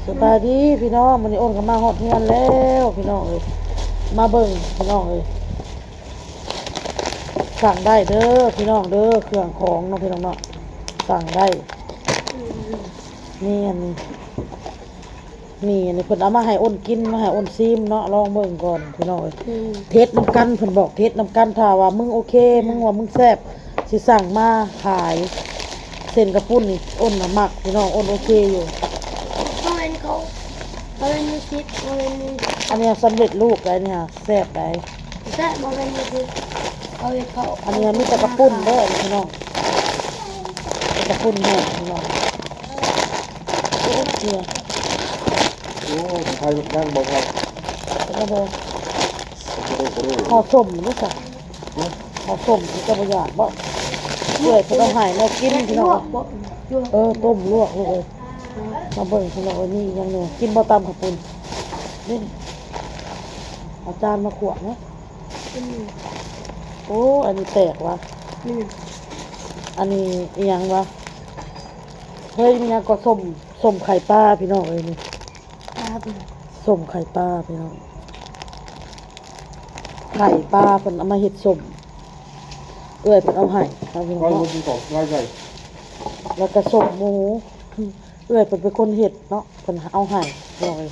ສະບາຍດີພີ່ນ້ອງ ມື້ນີ້ໂອນກໍມາຮອດເຮືອນແລ້ວພີ່ນ້ອງເອີຍ ມາເບິ່ງພີ່ນ້ອງເອີຍ ສັ່ງໄດ້ເດີພີ່ນ້ອງເດີ ເຄື່ອງຂອງເນາະພີ່ນ້ອງເນາະ ສັ່ງໄດ້ ມີອັນນີ້ ມີອັນນີ້ເພິ່ນເອົາມາໃຫ້ໂອນກິນ ມາໃຫ້ໂອນຊີມເນາະ ລອງເບິ່ງກ່ອນພີ່ນ້ອງເອີຍ ອືມ ເທສນຳກັນ ເພິ່ນບອກເທສນຳກັນ ຖ້າວ່າມຶງໂອເຄ ອືມ ມຶງວ່າມຶງແຊບ ຊິສັ່ງມາຂາຍ ເສັ້ນກະປຸ້ນນີ້ ໂອນນະມັກພີ່ນ້ອງ ໂອນໂອເຄຢູ່ ບໍ່ແມ່ນເຂົາ ບໍ່ແມ່ນມີສິດ ບໍ່ແມ່ນມີ ອັນນີ້ສຳເລັດຮູບໄດ໋ ອັນນີ້ຫາແຊບໄດ໋ ແຊບ ບໍ່ແມ່ນມີສິດ ເຂົາເຮັດເຂົ້າ ອັນນີ້ມີແຕ່ກະປຸ້ນເດີພີ່ນ້ອງ ແຕ່ກະປຸ້ນແຫ້ງພີ່ນ້ອງ ໂອ້ ເຫຼືອ ໂອ້ ໄຟມັນຍັງບໍ່ພໍ ເປັນຈັ່ງໃດ ພໍສົ້ມຢູ່ຊະ ພໍສົ້ມເຈົ້າບໍ່ຢາກບໍ່ ເອື້ອຍເພິ່ນເອົາໃຫ້ແນວກິນພີ່ນ້ອງ ເອີ ຕົ້ມລວກລູກເອີຍ ມາເບິ່ງພີ່ນ້ອງເອີຍ ມີຫຍັງແດ່ ກິນບໍ່ຕຳເຂົ້າປຸ້ນ ນີ້ ເອົາຈານມາຂວດນະ ອືມ ໂອ້ ອັນນີ້ແປກວ່າ ອືມ ອັນນີ້ອີ່ຫຍັງວະ ເຮີ້ຍ ມີຫຍັງກໍ ສົ້ມ ສົ້ມໄຂ່ປາພີ່ນ້ອງເອີຍນີ້ ປາເພິ່ນ ສົ້ມໄຂ່ປາພີ່ນ້ອງ ໄຂ່ປາເພິ່ນເອົາມາເຮັດສົ້ມ ເອື້ອຍເພິ່ນເອົາໃຫ້ເນາະພີ່ນ້ອງເນາະ ແລ້ວກໍສົ້ມໝູ ເອື້ອຍເພິ່ນເປັນຄົນເຮັດເນາະ ເພິ່ນເອົາໃຫ້ພີ່ນ້ອງເອີຍ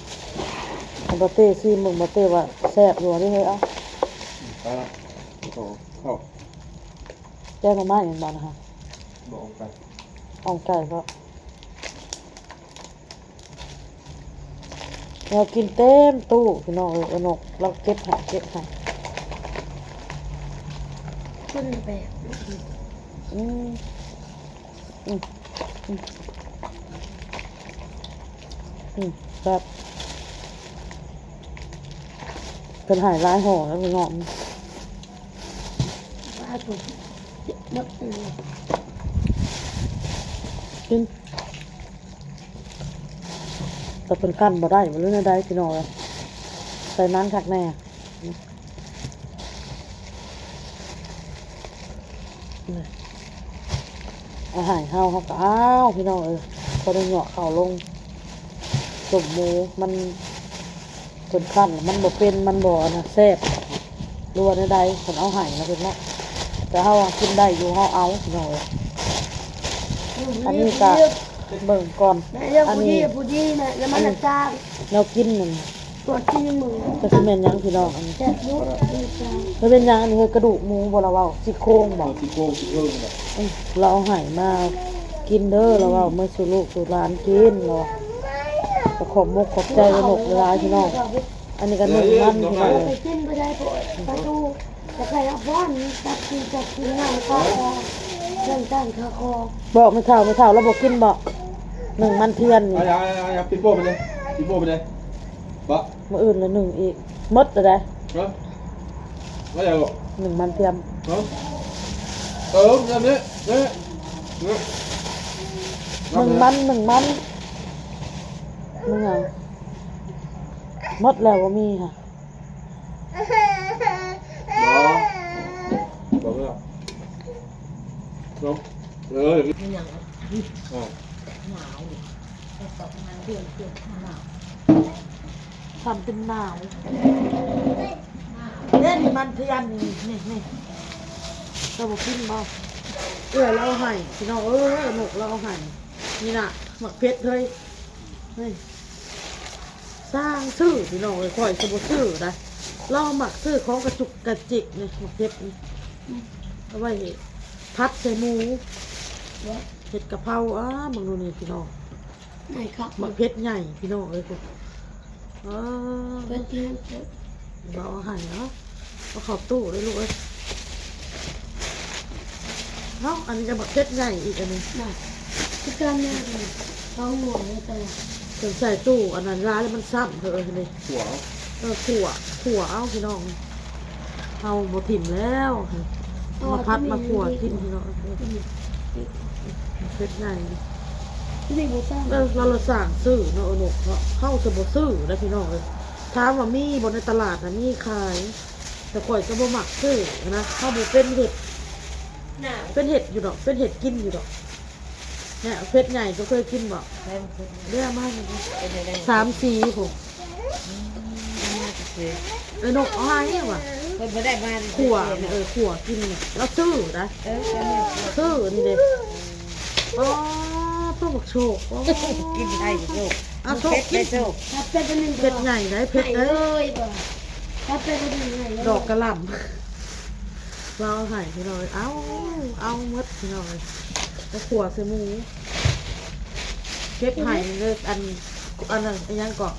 ໃຫ້ບາເຕ້ຊີມເບິ່ງ ບາເຕ້ວ່າແຊບຢູ່ເດ້ເຮີ້ຍ ເອົາ ອືມ ໄປລະ ໂຕ ເຂົ້າ ແກງໜໍ່ໄມ້ແມ່ນບໍ່ນະ ບໍ່ ອ່ອມໄກ່ ອ່ອມໄກ່ບໍ ແນວກິນເຕັມຕູ້ພີ່ນ້ອງເອີຍ ເອີນົກລາວເກັບໃຫ້ ເກັບໃຫ້ ຄົນແບບ ອືມ ອືມ ອືມ ອືມ ແຊບ ເພິ່ນໃຫ້ຫຼາຍຫໍ່ແລ້ວພີ່ນ້ອງ ປາໂຕ ໝົດເລີຍ ກິນ ແຕ່ເພິ່ນກັ້ນບໍ່ໄດ້ບໍ່ ຫຼືແນວໃດພີ່ນ້ອງເອີຍ ໃສ່ໜັງຄັກແນ່ ເອົາໃຫ້ເຮົາ ເຮົາກໍເອົາພີ່ນ້ອງເອີຍ ພໍໄດ້ເຍາະເຂົ້າລົງ ສົ້ມໝູມັນ ເພິ່ນຄັ້ນມັນບໍ່ເປັນ ມັນບໍ່ອັນນະແຊບ ຫຼືວ່າແນວໃດ ເພິ່ນເອົາໃຫ້ນະເພິ່ນເນາະ ແຕ່ເຮົາກິນໄດ້ຢູ່ ເຮົາເອົາພີ່ນ້ອງເອີຍ ອັນນີ້ກະເບິ່ງກ່ອນ ອັນນີ້ ອັນນີ້ ແນວກິນນັ້ນ ຕົວຈິງ ຈັກຊິແມ່ນຫຍັງພີ່ນ້ອງ ອັນນີ້ ແຊບຢູ່ ແລ້ວແມ່ນຫຍັງອັນນີ້ ເຮີ້ຍ ກະດູກໝູບໍ່ລະເວົ້າ ຊີ້ໂຄງບໍ່ ຊີ້ໂຄງ ຊີ້ໂຄງ ອືມ ລາວເອົາໃຫ້ມາກິນເດີ ລາວເວົ້າ ເມືອສູ່ລູກສູ່ຫຼານກິນ ລາວວ່າ ກໍຂອບມົກຂອບໃຈນະນົກຫຼາຍໆ ພີ່ນ້ອງ ອັນນີ້ກໍໜຶ້ງມັນ ພີ່ນ້ອງເອີຍ ກິນບໍ່ໄດ້ ປະຕູ ຈະໄປເອົາບ່ອນຈັບກິນ ຈັບກິນງານຂ້າຄອ ເລື່ອງການຂ້າຄອ ບອກແມ່ເຖົ້າ ແມ່ເຖົ້າລາວບໍ່ກິນບໍ ໜຶ້ງມັນທຽນນີ້ ເອົາໆໆ ປີໂປ້ໄປເລີຍ ປີໂປ້ໄປເລີຍ ບະ ມື້ອື່ນລະໜຶ້ງອີກ ໝົດແລ້ວໃດ ຮະ ວ່າຫຍັງເກາະ ໜຶ້ງມັນທຽນ ຮະ ເອີ ນັ້ນແຫຼະ ນັ້ນແຫຼະ ໜຶ້ງມັນ ໜຶ້ງມັນ ໜຶ້ງຫຍັງ ໝົດແລ້ວ ບໍ່ມີຫະ ບໍ່ ບໍ່ເມືອ ເນາະ ເອີ ເປັນຫຍັງ ອ່າ ໜາວນີ້ ແຕ່ຕອກມາເດືອນ ເດືອນໜາວ ທຳເປັນໜາວ ເດ້ ນີ້ມັນທຽນນີ້ ນີ້ ນີ້ ເຈົ້າບໍ່ກິນບໍ່ ເອື້ອຍລາວເອົາໃຫ້ ພີ່ນ້ອງເອີຍ ນົກລາວເອົາໃຫ້ ນີ້ນະ ໝາກເຜັດເຮີ້ຍ ນີ້ ຊ່າງຊື້ພີ່ນ້ອງເອີຍ ຂ້ອຍຊິບໍ່ຊື້ໃດ໋ ລາວມັກຊື້ຂອງກະຈຸກກະຈິກນີ້ ໝາກເຜັດນີ້ ເອົາໄວ້ຜັດໃສ່ໝູ ເຮັດກະເພົາ ອ້າ ເບິ່ງດູນີ້ພີ່ນ້ອງ ໝາກເຜັດໃຫຍ່ພີ່ນ້ອງເອີຍ ເອີ ເພິ່ນ ເພິ່ນ ເພິ່ນ ບໍ່ເອົາໃຫ້ເນາະ ເອົາເຂົ້າຕູ້ເດີລູກເອີຍ ເອົ້າ ອັນນີ້ກໍໝາກເຜັດໃຫຍ່ອີກອັນນີ້ ນະ ຄືກັນແນ່ ເອົາຫົວໄວ້ຕະຫຼອດ ເພິ່ນໃສ່ຕູ້ອັນນັ້ນຫຼາຍແລ້ວມັນຊ້ຳເດີ ອັນນີ້ ຂົ້ວ ເອີ ຂົ້ວ ຂົ້ວເອົາພີ່ນ້ອງ ເຮົາບໍ່ຖິ້ມແລ້ວ ມາຜັດມາຂົ້ວກິນພີ່ນ້ອງ ອືມ ເຜັດໃຫຍ່ ເອີ ລາວລະຊ່າງຊື້ເນາະ ເອີ ນົກເນາະ ເຮົາຊິບໍ່ຊື້ໃດ໋ພີ່ນ້ອງເອີຍ ຖາມວ່າມີບໍ່ໃນຕະຫຼາດນະ ມີຂາຍ ແຕ່ຂ້ອຍກໍບໍ່ມັກຊື້ນະ ເຮົາບໍ່ເປັນເຮັດ ເປັນເຮັດຢູ່ດອກ ເປັນເຮັດກິນຢູ່ດອກ ແມ່ເຜັດໃຫຍ່ເຈົ້າເຄີຍກິນບໍ່? ແມ່ນເຜັດ ເດ້ ເອົາມາໃຫ້ແດ່ ເປັນຈັ່ງໃດ? ສາມສີພຸ້ນ ອືມ ເອົາມາຊື່ໆ ເອີ ນົກເອົາໃຫ້ຫວາ? ເພິ່ນບໍ່ໄດ້ມາ ຂົ້ວ ເອີ ຂົ້ວກິນນີ້ ລາວຊື້ໄດ໋ ເອີ ຊື້ນີ້ເດ້ ອໍ ໂຕບັກໂຊກ ໂອ້ ກິນໄດ້ຢູ່ໂຊກ ເອົາໂຊກກິນ ເຜັດໄດ້ໂຊກ ເຜັດໃຫຍ່ໄດ໋ ເຜັດເອີຍ ດອກກະຫຼ່ຳ ລາວໃຫ້ພີ່ນ້ອງ ເອົາ ເອົາໝົດພີ່ນ້ອງ ເອົາຂົ້ວໃສ່ໝູ ເກັບໃຫ້ເດີ ອັນ ອັນນັ້ນ ອີຫຍັງເກາະ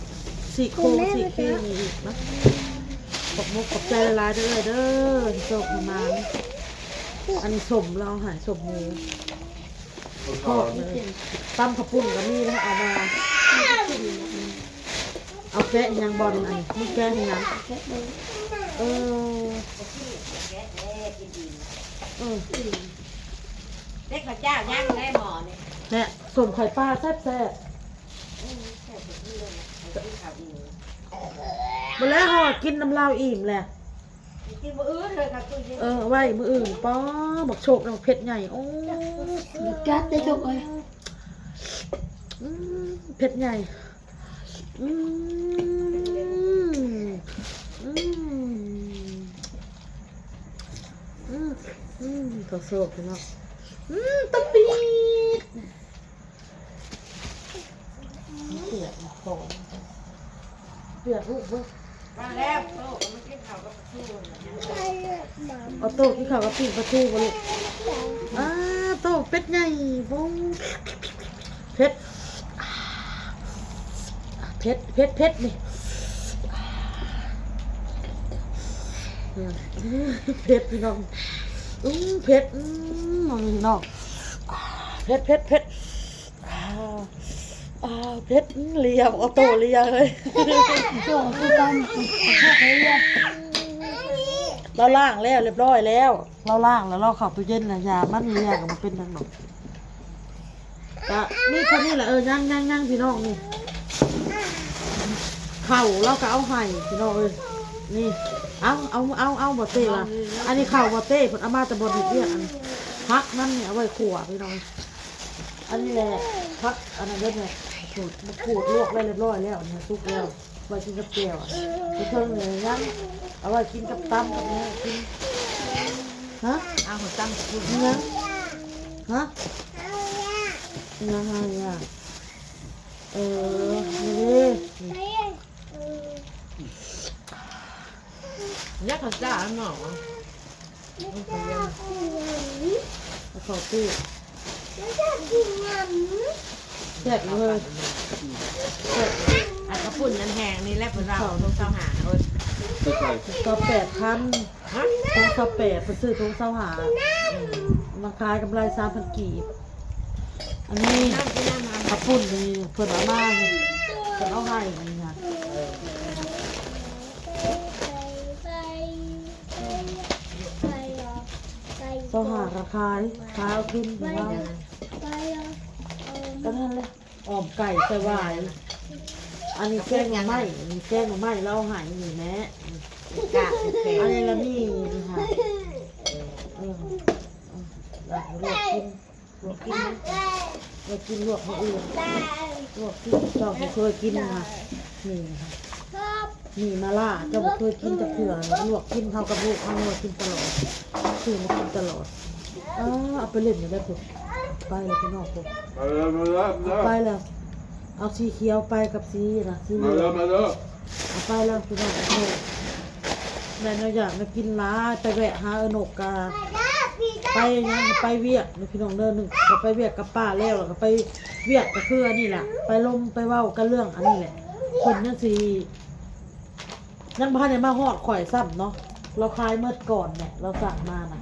ຊີ້ໂຄງຊີ້ຄີງນີ້ອີກນະ ຂອບມຸກຂອບໃຈຫຼາຍໆເດີ ເດີ ໂຊກໃຫ້ໝານ ອັນນີ້ສົ້ມລາວໃຫ້ ສົ້ມໝູ ທອດເລີຍ ຕຳເຂົ້າປຸ້ນກໍມີນະ ເອົາມາ ເອົາແກະຫຍັງບ່ອນອັນນີ້ ມີແກະຫຍັງ ເອີ ເອີ ເດັກເຂົາເຈົ້າຍັງໄດ້ໝໍນີ້ ແນ່ ສົ້ມໄຂ່ປາແຊບໆ ອືມ ແຊບຄືກັນເລີຍ ໄປກິນເຂົ້າອີກ ບໍ່ແລ້ວ ເຮົາກິນນຳລາວອີ່ມແລ້ວ ກິນມື້ອື່ນເລີຍຄ່ະ ຕູ້ເຢັນ ເອີ ເອົາໄວ້ມື້ອື່ນ ປ້າ ບັກໂຊກນຳເຜັດໃຫຍ່ ໂອ້ ກັດໄດ້ໂຊກເອີຍ ອືມ ເຜັດໃຫຍ່ ອືມ ອືມ ອືມ ອືມ ໂຕໂຊກເນາະ ອືມ ຕະປີດ ເປຍກ ເປຍກລູກເບິ່ງ ມາແລ້ວ ໂຕ ມາກິນເຂົ້າກັບປາທູ ເອົາໂຕກິນເຂົ້າກັບປີ້ງປາທູບໍ່ລູກ? ອ້າ ໂຕເປັດໃຫຍ່ ໂອ້ ເຜັດ ເຜັດ ເຜັດ ເຜັດນີ້ ເຜັດພີ່ນ້ອງ ອືມ ເຜັດ ອືມ ພີ່ນ້ອງ ເຜັດ ເຜັດ ເຜັດ ອ້າວ ອ້າວ ເຜັດ ເລີຍ ອອໂຕ້ເລີຍເຮີ້ຍ ໂຕຄືກັນ ລາວລ້າງແລ້ວ ລຽບຮ້ອຍແລ້ວ ລາວລ້າງແລ້ວ ລາວເຂົ້າຕູ້ເຢັນແລ້ວ ຢາມັນເລີຍກໍບໍ່ເປັນຫຍັງດອກ ກະມີເທົ່ານີ້ແຫຼະ ເອີ ຍັງໆໆ ພີ່ນ້ອງ ນີ້ ເຂົ້າລາວກໍເອົາໃຫ້ພີ່ນ້ອງເອີຍ ນີ້ ເອົາ ເອົາ ເອົາ ເອົາ ບໍ່ເຕ້ວ່າ ອັນນີ້ເຂົ້າບໍ່ເຕ້ ເພິ່ນເອົາມາແຕ່ບ່ອນເຮັດວຽກ ອັນ ຜັກມັນນີ້ເອົາໄວ້ຂົ້ວພີ່ນ້ອງ ອັນນີ້ແຫຼະ ຜັກອັນນັ້ນເດ້ ມະຂູດ ມະຂູດລວກໄວ້ລຽບຮ້ອຍແລ້ວ ອັນນີ້ສຸກແລ້ວ ໄວ້ກິນກັບແຈ່ວ ຢູ່ເທິງນີ້ຍັງ ເອົາໄວ້ກິນກັບຕຳກັບຫຍັງກິນ ຮະ ເອົາຕຳກັບຫຍັງ ຮະ ຫຍັງຫາຫຍັງ ເອີ ນີ້ເດ້ ຢາກເຂົ້າຈ້າເນາະ ເຂົ້າຕູ້ ແຊບເລີຍ ອັນເຂົ້າປຸ້ນນັ້ນແຮງນີ້ແຫຼະ ເພິ່ນວ່າ ເຂົ້າ ໂລຊາວຫ້າ ໂອ້ຍ ຊາວແປດພັນ ຮະ ຂອງຊາວແປດ ເພິ່ນຊື້ຖົງຊາວຫ້າ ມາຂາຍກຳໄລສາມພັນກີບ ອັນນີ້ເຂົ້າປຸ້ນນີ້ເພິ່ນເອົາມາ ເພິ່ນເອົາໃຫ້ນີ້ນະ ຊາວຫ້າກໍຂາຍ ຂາຍເອົາທຶນໃຫ້ລາວ ກໍນັ້ນແຫຼະ ອ້ອມໄກ່ໃສ່ຫວາຍ ອັນນີ້ແກງໜໍ່ໄມ້ ອັນນີ້ແກງໜໍ່ໄມ້ລາວໃຫ້ນີ້ແຫຼະ ອັນນີ້ລະມີນີ້ຫາ ເອີ ເອີ ລວກກິນ ລວກກິນ ລວກກິນ ລວກມື້ອື່ນ ລວກກິນ ເຈົ້າບໍ່ເຄີຍກິນຫາ ນີ້ຫາ ນີ້ມາລ່າ ເຈົ້າບໍ່ເຄີຍກິນຈັກເທື່ອ ລວກກິນ ເຮົາກັບລູກເຮົາລວກກິນຕະຫຼອດ ຊື້ມາກິນຕະຫຼອດ ເອົາ ເອົາໄປຫຼິ້ນຢູ່ໄດ້ພຸ້ນ ໄປແລ້ວພີ່ນ້ອງພຸ້ນ ມາເດີ ມາເດີ ມາເດີ ເອົາໄປແລ້ວ ເອົາສີຂຽວໄປກັບສີນະ ສີເຫຼືອງ ມາເດີ ມາເດີ ເອົາໄປແລ້ວພີ່ນ້ອງ ແມ່ນແນວຢາກແນວກິນຫຼາຍ ໄປແວະຫາເອື້ອນົກກະ ໄປຫຍັງ ໄປວຽກເດີພີ່ນ້ອງເດີ ໜຶ່ງກໍໄປວຽກກັບປ້າແລ້ວ ແລ້ວກໍໄປວຽກກໍຄືອັນນີ້ແຫຼະ ໄປລົມໄປເວົ້າກັນເລື່ອງອັນນີ້ແຫຼະ ເພິ່ນຍັງຊິ ຍັງບໍ່ທັນໄດ້ມາຮອດຂ້ອຍຊ້ຳເນາະ ລາວຂາຍໝົດກ່ອນແຫຼະ ລາວສັ່ງມານະ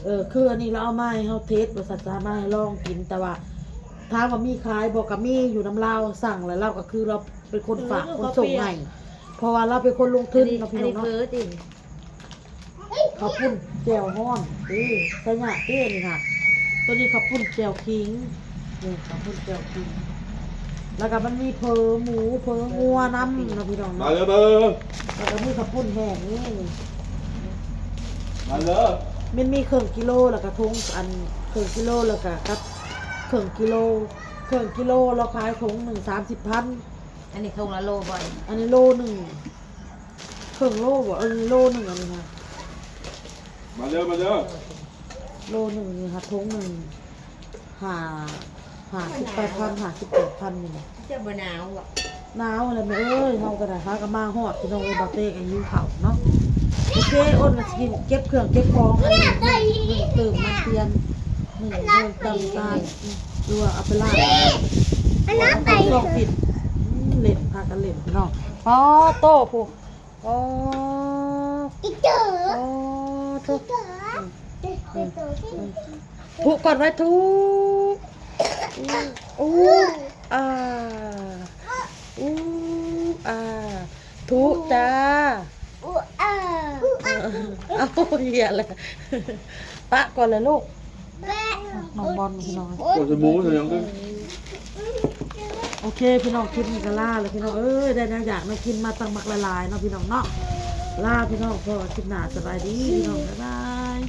ເອີ ເອີ ຄືອັນນີ້ລາວເອົາມາໃຫ້ເຮົາເທສວ່າຊັ້ນ ຈະມາໃຫ້ລອງກິນ ແຕ່ວ່າຖາມວ່າມີຂາຍບໍ່ ກໍມີຢູ່ນຳລາວ ສັ່ງແລ້ວລາວກໍຄືລາວເປັນຄົນຝາກ ເອີ ຄົນສົ່ງໃຫ້ ເພາະວ່າລາວເປັນຄົນລົງທຶນເນາະ ອັນນີ້ ພີ່ນ້ອງເນາະ ເຂົ້າປຸ້ນແຈ່ວຮ້ອນເດ້ ໄຊຍະເດ້ນີ້ນະ ໂຕນີ້ເຂົ້າປຸ້ນແຈ່ວຂີງ ນີ້ເຂົ້າປຸ້ນແຈ່ວຂີງ ແລ້ວກໍມັນມີເຝີໝູ ເຝີງົວນຳເນາະພີ່ນ້ອງເນາະ ມາເດີ ມາເດີ ແລ້ວກໍມີເຂົ້າປຸ້ນແຫ້ງນີ້ ມາເດີ ມັນມີເຄິ່ງກິໂລ ແລ້ວກໍຖົງອັນເຄິ່ງກິໂລ ແລ້ວກໍກັບ ເຄິ່ງກິໂລ ເຄິ່ງກິໂລ ລາວຂາຍຖົງໜຶ່ງສາມສິບພັນ. ອັນນີ້ຖົງລະໂລບໍ່? ອັນນີ້ໂລໜຶ່ງ ເຄິ່ງໂລບໍ່? ເອີ ໂລໜຶ່ງອັນນີ້ນະ. ມາເດີ ມາເດີ. ໂລໜຶ່ງນີ້ຫາຖົງໜຶ່ງ ຫ້າ ຫ້າສິບແປດພັນ ຫ້າສິບແປດພັນນີ້ນະ. ເຈົ້າບໍ່ໜາວບໍ່? ໜາວຫັ້ນແຫຼະແມ່ເອີຍ ເຮົາກໍໄດ້ ຫາກໍມາຮອດພີ່ນ້ອງເອີຍ ບ່າວເຕ້ກໍຫິວເຂົ້າເນາະ. ໂອເຄ ໂອນກໍຊິເກັບເຄື່ອງເກັບຂອງ ອັນນີ້ໜຶ່ງ ໜຶ່ງ ຕື່ມນ້ຳທຽນ ໜຶ່ງ ໂດຍຕຳຕານ ຫຼືວ່າເອົາໄປລ້າງ ອັນນັ້ນໄປ ຊອກຜິດ ອືມ ເຫຼັ້ນ ພາກັນເຫຼັ້ນພີ່ນ້ອງ. ອໍ ໂຕຜູ້ ອໍ ອີເຈີ ອໍ ໂຕ ອີເຈີ ອືມ ອືມ ອືມ ທຸກ່ອນໄວ້ ທຸ ອູ ອາ ອູ ອາ ທຸຈ້າ ອູ ອາ ເອົາ ເຫຍແລ້ວ ປະກ່ອນແຫຼະລູກ ແປະ ນ້ອງບອນພີ່ນ້ອງ ໂອ້ຍ ສະໝູ ສະຫຍັງ ໂອເຄພີ່ນ້ອງ ຄລິບນີ້ກໍລາແລ້ວພີ່ນ້ອງເອີຍ ໄດ້ແນວຢາກແນວກິນມາຕັ້ງບັກຫຼາຍໆເນາະພີ່ນ້ອງເນາະ. ລາພີ່ນ້ອງ ພໍ້ກັນຄລິບໜ້າ ສະບາຍດີພີ່ນ້ອງ ບາຍບາຍ.